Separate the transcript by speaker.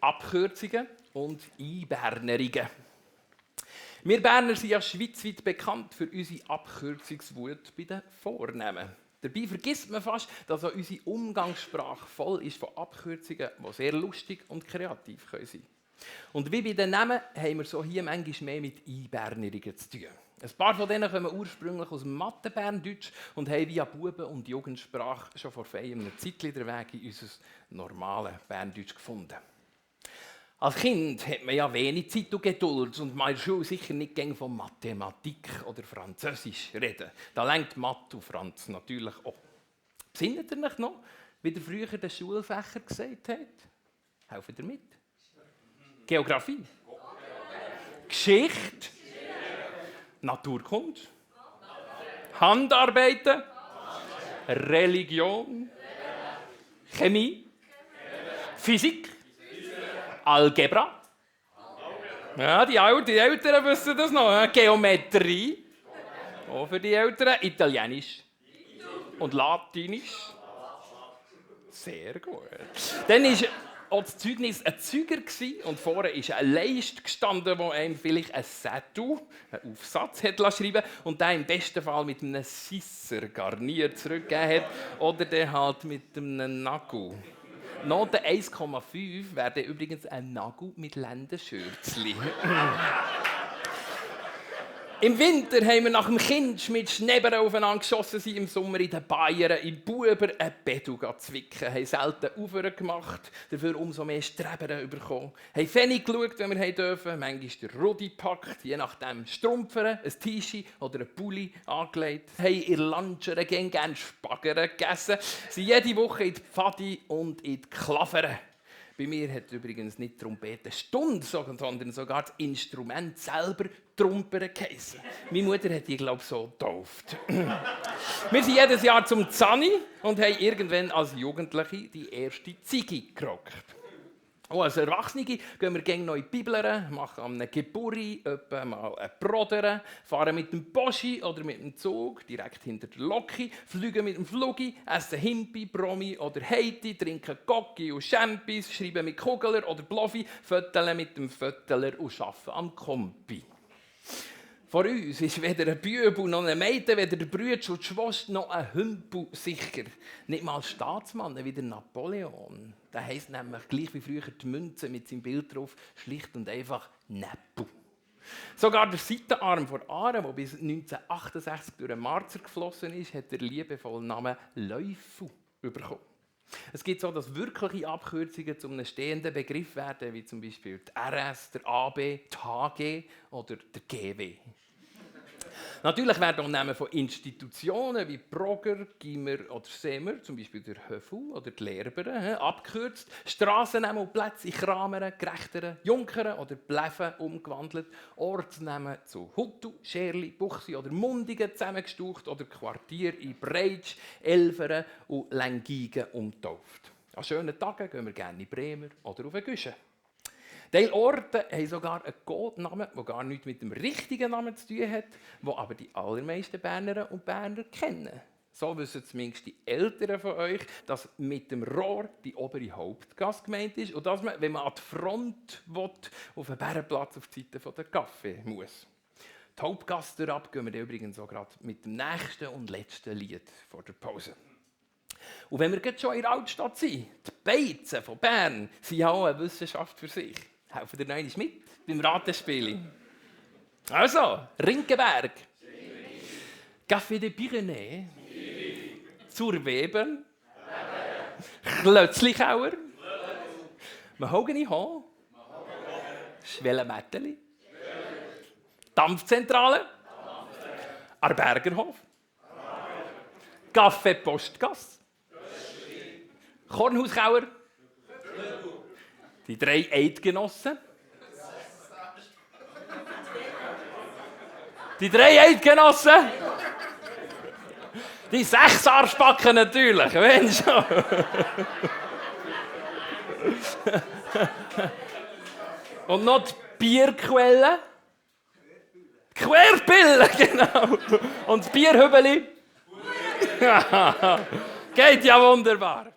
Speaker 1: Abkürzungen und Einbernerungen. Wir Berner sind ja schweizweit bekannt für unsere Abkürzungswut bei den Vornamen. Dabei vergisst man fast, dass auch unsere Umgangssprache voll ist von Abkürzungen, die sehr lustig und kreativ sein können. Und wie bei den Namen haben wir so hier manchmal mehr mit Einbernerungen zu tun. Ein paar von denen kommen ursprünglich aus dem Mathe-Berndeutsch und haben via Buben- und Jugendsprache schon vor einem Zeitchen den Weg in unser normales Berndeutsch gefunden. Als Kind hat man ja wenig Zeit und Geduld und man in der Schule sicher nicht gern von Mathematik oder Französisch reden. Da lenkt Mathe und Franz natürlich auch. Besinnt ihr euch noch, wie ihr früher den Schulfächer gesagt habt? Helfen ihr mit? Geografie? Geschichte? Naturkunde? Handarbeiten? Religion? Chemie? Physik? Algebra? Ja, die Älteren wissen das noch. Geometrie? Auch für die Älteren. Italienisch? Und Latinisch? Sehr gut. Dann war auch das Zeugnis ein Zeuger und vorne ist eine Leiste gestanden, wo einem vielleicht ein Zettel, einen Aufsatz hat schreiben und der im besten Fall mit einem Sisser garniert zurückgegeben hat oder der halt mit einem Nagel. Note 1,5 wäre übrigens ein Nagel mit Lendenschürzli. Im Winter haben wir nach dem Kind mit Schneebern aufeinander geschossen, sind im Sommer in den Bayern, im Buber ein Bedu zwicken, haben selten Aufhören gemacht, dafür umso mehr Streben bekommen. Haben Pfennig geschaut, wenn wir dürfen, manchmal den Rudi gepackt, je nachdem Strumpfern, ein T-Shirt oder ein Pulli angelegt. Haben in der Lunchera gerne Spaggern gegessen, sind jede Woche in die Pfadi und in die Klavere. Bei mir hat übrigens nicht die Trompete Stunde, sondern sogar das Instrument selber Trumpere geheissen. Meine Mutter hat die, glaube ich, so getauft. Wir sind jedes Jahr zum Zani und haben irgendwann als Jugendliche die erste Ziege gerockt. Auch als Erwachsene gehen wir gerne noch in die Bibeln, machen am Geburi etwa mal ein Brodern, fahren mit dem Boschi oder mit dem Zug direkt hinter der Loki, fliegen mit dem Flugi, essen Himpi, Bromi oder Heiti, trinken Gocki und Champis, schreiben mit Kugler oder Bloffi, fötteln mit dem Fötteler und arbeiten am Kompi. Vor uns ist weder ein Bübel noch ein Mädchen, weder der Brütsch und die Schwester noch ein Hümpel sicher. Nicht mal Staatsmann wie der Napoleon. Der heisst nämlich gleich wie früher die Münze mit seinem Bild drauf schlicht und einfach Neppu. Sogar der Seitenarm von Aare, der bis 1968 durch den Marzer geflossen ist, hat der liebevollen Namen Läufu bekommen. Es gibt so, dass wirkliche Abkürzungen zu einem stehenden Begriff werden, wie zum Beispiel die RS, der AB, die HG oder der GW. Natürlich werden auch Namen von Institutionen wie Brogger, Gimmer oder Semer, zum Beispiel der Höfu oder die Lehrberen, abgekürzt. Strassennamen und Plätze in Krameren, Gerechteren, Junkeren oder Bleven umgewandelt. Ortsnamen zu Hutu, Scherli, Buchsi oder Mundigen zusammengestaucht oder Quartier in Breitsch, Elferen und Lengigen umgetauft. An schönen Tagen gehen wir gerne in Bremer oder auf den Güschen. Teil Orte haben sogar einen Codenamen, der gar nichts mit dem richtigen Namen zu tun hat, den aber die allermeisten Bernerinnen und Berner kennen. So wissen zumindest die Älteren von euch, dass mit dem Rohr die obere Hauptgasse gemeint ist und dass man, wenn man an die Front will, auf den Bärenplatz auf die Seite der Kaffee muss. Die Hauptgasse durchab gehen wir dann übrigens so gerade mit dem nächsten und letzten Lied vor der Pause. Und wenn wir jetzt schon in der Altstadt sind, die Beizen von Bern sind ja auch eine Wissenschaft für sich. Helfen ihr noch einmal mit beim Ratespiel? Also, Rinkenberg, Café de Pyrénées, Zurweben, Klötzlichauer, Mahogany Hall, Schwellenmetteli, Dampfzentrale, Arbergerhof, Café Postgasse, Kornhauskauer, die 3 Eidgenossen. Die 3 Eidgenossen. Die 6 Arschbacken natürlich, wenn schon. Und noch die Bierquelle. Querpille, genau. Und das Bierhübeli. Geht ja wunderbar.